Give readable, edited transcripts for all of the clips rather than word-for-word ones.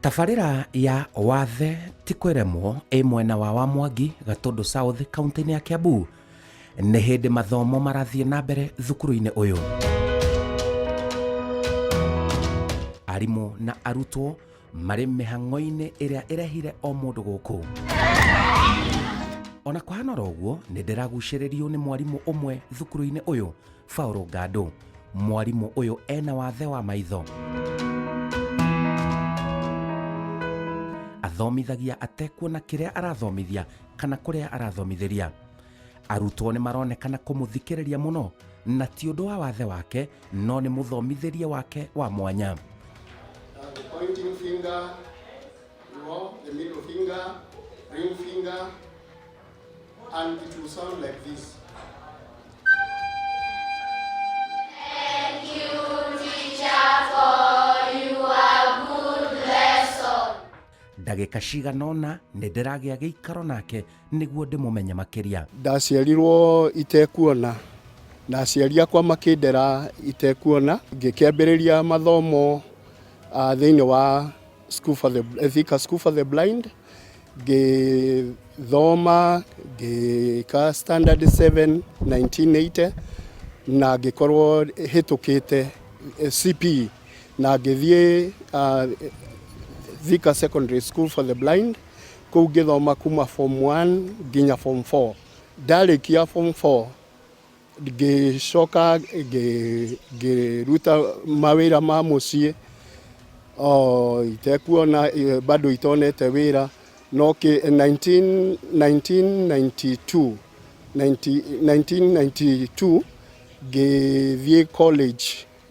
Tabarĩra ya Wathe ti kwĩremwo ĩ mwena wa Wamwangi, Gatũndũ South, kaunti-inĩ ya Kiambu. Nĩ hĩndĩ mathomo marathiĩ na mbere thukuru-inĩ ũyũ. Arimũ na arutwo marĩ mĩhang'o-inĩ ĩrĩa ĩrehire o mũndũ gũkũ. Ona kũhana oro ũguo, nĩ ndĩragucĩrĩrio nĩ mwarimũ ũmwe thukuru-inĩ ũyũ, Paul Ngandũ. Mwarimũ ũyũ ena wathe wa maitho. Athomithagia atekuona kĩrĩa arathomithia kana kũrĩa arathomithĩria. Arutwo nĩ maronekana kũmũthikĩrĩria mũno na ti ũndũ wa wathe wake no nĩ mũthomithĩrie wake wa mwanya. The pointing finger, no, the middle finger, ring finger, and it will sound like this. Thank you, teacher, for your good lesson. Ndagĩka cigana ũna nĩ ndĩragĩa gĩikaro nake nĩguo ndĩmũmenye makĩria. Ndaciarirwo itekuona na aciari akwa makĩndera itekuona, ngĩkĩambĩrĩria mathomo thĩinĩ wa School for the, Thika School for the Blind, ngĩthoma ngĩka standard 7 1980 na ngĩkorwo hĩtũkĩte CPE na ngĩthiĩ Thika Secondary School for the Blind kũu ngĩthoma kuma form 1 nginya form 4. Ndarĩkia form 4 ngĩcoka ngĩruta mawĩra ma mũciĩ o itekuona bado itonete wĩra no 1992 1992 ngĩthiĩ college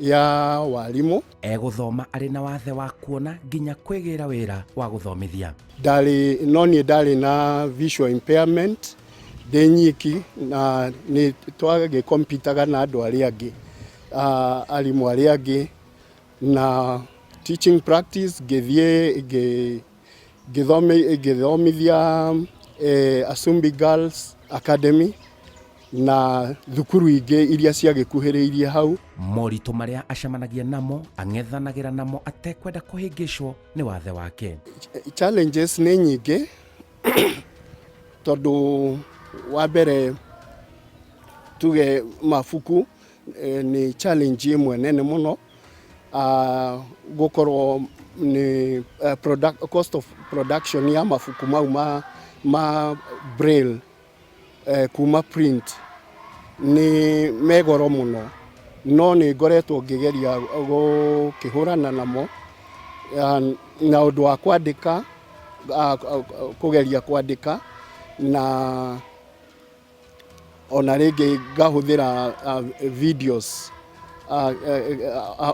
ya warimũ. Egũthoma arĩ na wathe wa kuona nginya kwĩgĩra wĩra wa gũthomithia. Ndarĩ no niĩ ndarĩ na visual impairment ndĩ nyiki na nĩ twagĩkompitaga na andũ arĩa angĩ, arimũ arĩa angĩ na teaching practice ngĩthiĩ ngĩthomithia Asumbi Girls Academy na thukuru ingĩ iria ciagĩkuhĩrĩirie hau. Moritũ marĩa acemanagia namo ang'ethanagĩra namo atekwenda kũhĩngĩcwo nĩ wathe wake. Challenges nĩ nyingĩ tondũ wa mbere tuge mabuku nĩ challenge ĩmwe nene mũno, gũkorwo nĩ cost of production ya mabuku mau ma braille kuma print nĩ me goro mũno, no nĩ ngoretwo ngĩgeria gũkĩhũrana namo na ũndũ wa kwandĩka, kũgeria kwandĩka na ona rĩngĩ ngahũthĩra videos,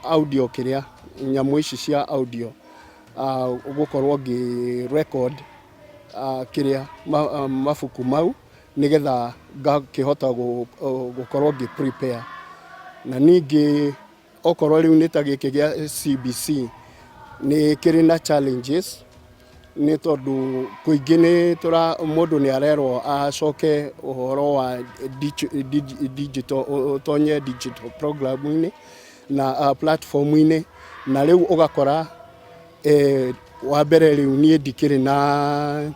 audio kĩrĩa nyamũ ici cia audio, gũkorwo ngĩ record kĩrĩa mabuku mau nĩgetha ngakĩhota gũkorwo ngĩ prepare. Na ningĩ okorwo rĩu nĩ ta gĩkĩ gĩa CBC nĩ kĩrĩ na challenges nĩ tondũ kũingĩ nĩ tũra mũndũ nĩ arerwo acoke ũhoro wa digital, ũtonye digital program-inĩ na platform-inĩ, na rĩu ũgakora wa mbere rĩu niĩ ndikĩrĩ na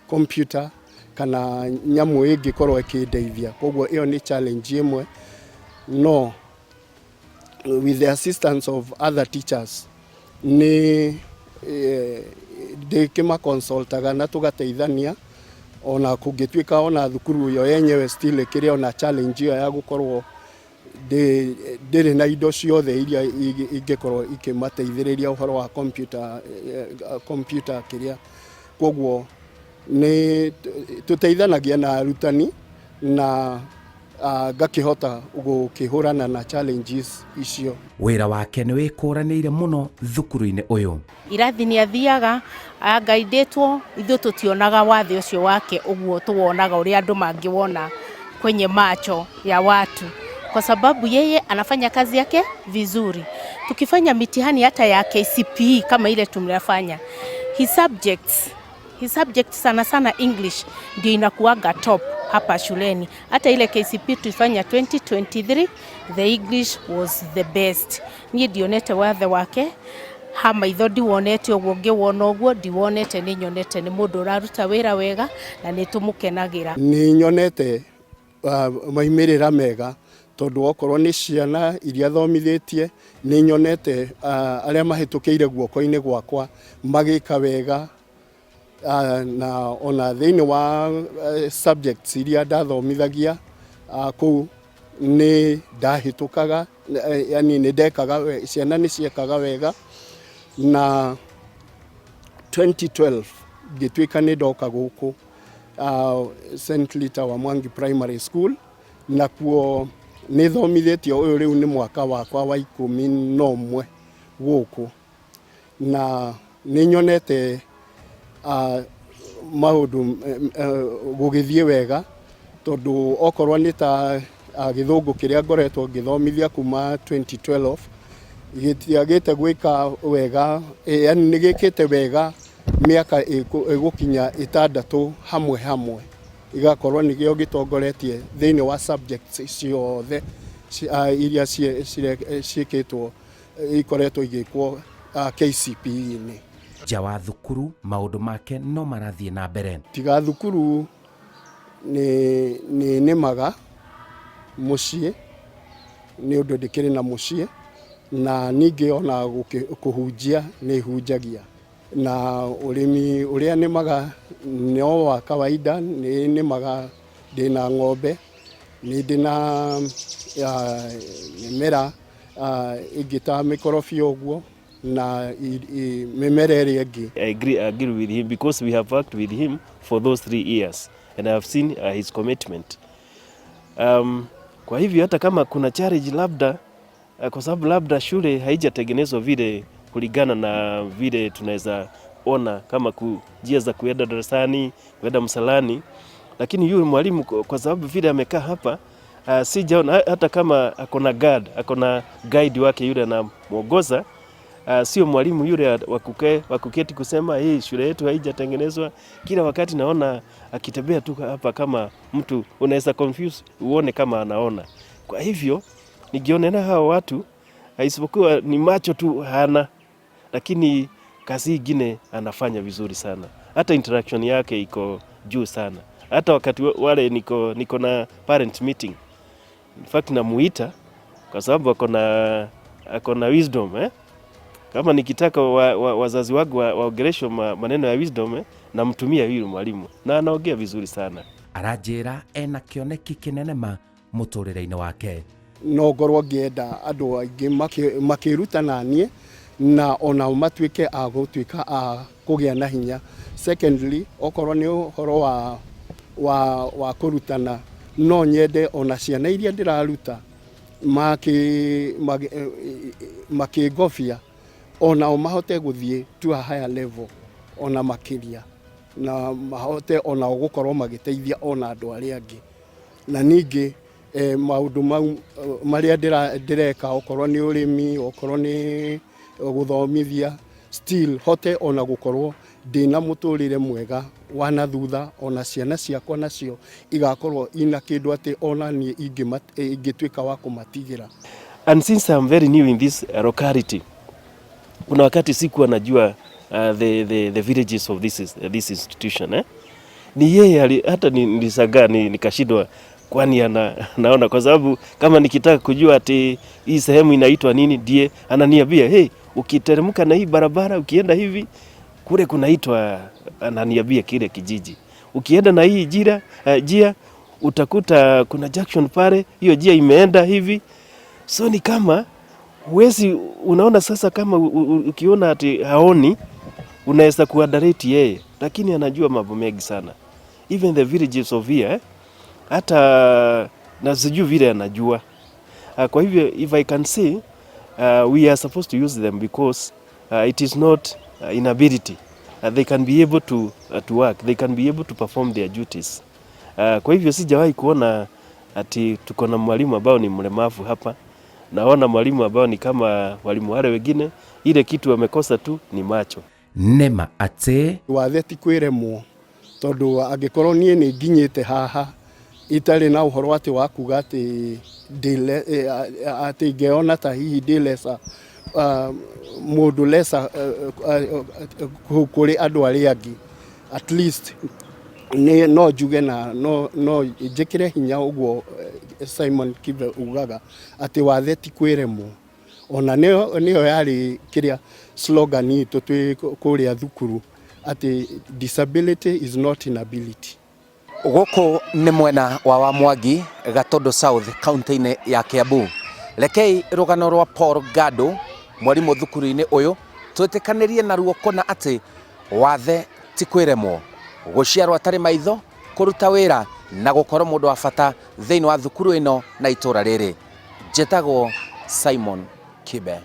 computer kana nyamũ ĩngĩkorwo ĩkĩndeithia, koguo ĩyo nĩ challenge ĩmwe, no with the assistance of other teachers nĩ ndĩkĩmaconsultaga na tũgateithania, ona kũngĩtuĩka ona thukuru ĩyo yenyewe still ĩkĩrĩ ona challenge ĩyo ya gũkorwo ndĩrĩ na indo ciothe iria ingĩkorwo ikĩmateithĩrĩria ũhoro wa computer kĩrĩa, koguo nĩ tũteithanagia na arutani na ngakĩhota gũkĩhũrana na challenges icio. Wĩra wake nĩ wĩkũranĩire mũno thukuru-inĩ ũyũ. Irathi nĩ athiaga angaindĩtwo, ithuĩ tũtionaga wathe ũcio wake ũguo tũwonaga ũrĩa andũ mangĩwona kwenye macho ya watu, kwa sababu yeye anafanya kazi yake vizuri. Tukifanya mitihani hata ya KCPE kama ile tumefanya, his subject sana sana English ndio inakuaga top hapa shuleni. Hata ile KCPE tulifanya 2023, the English was the best. Niĩ ndionete wathe wake. Ha maitho ndiwonete ũguo, ngĩwona ũguo ndiwonete, nĩ nyonete nĩ mũndũ ũraruta wĩra wega na nĩ tũmũkenagĩra. Nĩ nyonete maumĩrĩra mega tondũ okorwo nĩ ciana iria thomithĩtie, nĩ nyonete arĩa mahĩtũkĩire guoko-inĩ gwakwa magĩka wega, na ona thĩinĩ wa subjects iria ndathomithagia kũu nĩ ndahĩtũkaga, yani nĩ ndekaga, ciana nĩ ciekaga wega. Na 2012 ngĩtuĩka nĩ ndoka gũkũ St. Rita wa Mwangi Primary School, nakuo nĩ thomithĩtie, ũyũ rĩu nĩ mwaka wakwa wa 11 gũkũ, na nĩ nyonete maũndũ gũgĩthiĩ wega, tondũ okorwo nĩ ta gĩthũngũ kĩrĩa ngoretwo ngĩthomithia kuma 2012 gĩtiagĩte gwĩka wega, yani nĩ gĩkĩte wega mĩaka ĩgũkinya 6 hamwe hamwe, igakorwo nĩgĩo gĩtongoretie thĩinĩ wa subjects ciothe iria ciĩkĩtwo, ikoretwo igĩkwo KCPE-inĩ. Nja wa thukuru maũndũ make no marathiĩ na mbere. Tiga thukuru, nĩ nĩmaga mũciĩ nĩ ũndũ ndĩkĩrĩ na mũciĩ, na ningĩ ona kũhunjia nĩ hunjagia, na ũrĩmi ũrĩa nĩmaga no wa kawaida. Nĩ nĩmaga, ndĩna ng'ombe, nĩ ndĩ na mĩmera ĩngĩ ta mĩkorobia ũguo na mĩmera ĩrĩa ĩngĩ. I agree with him because we have worked with him for those 3 years and I have seen his commitment. Kwa hivyo hata kama kuna challenge labda kwa sababu labda shule haijatengenezwa vile kulingana na vile tunaweza ona kama njia za kuenda darasani, kuenda msalani, lakini yule mwalimu kwa sababu vile amekaa hapa, sijaona hata kama akona guard, akona guide wake yule anamwongoza. Sio mwalimu yule wa kuketi kusema hii shule yetu haijatengenezwa. Kila wakati naona akitembea tu hapa kama mtu unaweza confuse uone kama anaona. Kwa hivyo nikionea hawa watu, isipokuwa ni macho tu hana, lakini kazi ingine anafanya vizuri sana. Hata interaction yake iko juu sana. Hata wakati wale niko na parent meeting, in fact namuita kwa sababu ako na wisdom, eh? Kama nikitaka wazazi wangu waongeleshwe maneno ya wisdom, eh, namtumia huyu mwalimu na anaongea vizuri sana. Aranjĩra ena kĩoneki kĩnene ma mũtũrĩre-inĩ wake. No ngorwo ngĩenda andũ aingĩ makĩruta na niĩ na onao matuĩke a gũtuĩka a kũgĩa na hinya. Secondly, okorwo nĩ ũhoro wa kũrutana, no nyende ona ciana iria ndĩraruta makĩngobia onao mahote gũthiĩ to a higher level ona makĩria, na mahote onao gũkorwo magĩteithia ona andũ arĩa angĩ. Na ningĩ maũndũ mau marĩa ndĩreka, okorwo nĩ ũrĩmi, okorwo nĩ gũthomithia, still hote ona gũkorwo ndĩna mũtũrĩre mwega wa na thutha, ona ciana ciakwa nacio igakorwo ina kĩndũ atĩ ona niĩ ingĩtuĩka wa kũmatigĩra. And since I'm very new in this locality, kuna wakati sikuwa najua the villages of this institution, eh? Ni yeye hata nilishangaa nikashindwa kwani naona, kwa sababu kama nikitaka kujua ati hii sehemu inaitwa nini, ndiye ananiambia, "Hey, ukiteremka na hii barabara ukienda hivi kule kunaitwa," ananiambia kile kijiji, "ukienda na hii jia utakuta kuna junction pale, hiyo jia imeenda hivi." So ni kama huwezi, unaona sasa kama ukiona ati haoni, unaweza kuunderrate yeye, lakini anajua mambo mengi sana, even the villages of here, eh? Hata na sijui vile anajua. Kwa hivyo if I can say, we are supposed to use them because it is not inability. They can be able to work, they can be able to perform their duties. Kwa hivyo sijawahi kuona ati tuko na mwalimu ambao ni mlemavu hapa. Naona mwalimu ambao ni kama walimu wale wengine, ile kitu wamekosa tu ni macho. Nĩma atĩ wathe ti kwĩremwo, tondũ angĩkorwo niĩ nĩ nginyĩte haha itarĩ na ũhoro atĩ wa kuga atĩ atĩ ngeyona ta hihi ndĩ lesser. Mũndũ lesa kũrĩ andũ arĩa angĩ. At least nĩ no njuge na no njĩkĩre hinya ũguo Simon Kibe ugaga atĩ wathe ti kwĩremwo. Ona nĩyo yarĩ kĩrĩa slogan itũ twĩ kũrĩa thukuru, atĩ disability is not inability. Gũkũ nĩ mwena wa Wamwangi, Gatũndũ South, kaunti-inĩ ya Kiambu. Rekei rũgano rwa Paul Gado, mwarimũ thukuru-inĩ ũyũ, twĩtĩkanĩrie naruo kũna atĩ wathe ti kwĩremwo. Gũciarwo atarĩ maitho, kũruta wĩra na gũkorwo mũndũ wa bata thĩinĩ wa thukuru ĩno na itũra rĩrĩ. Njĩtagwo Simon Kibe.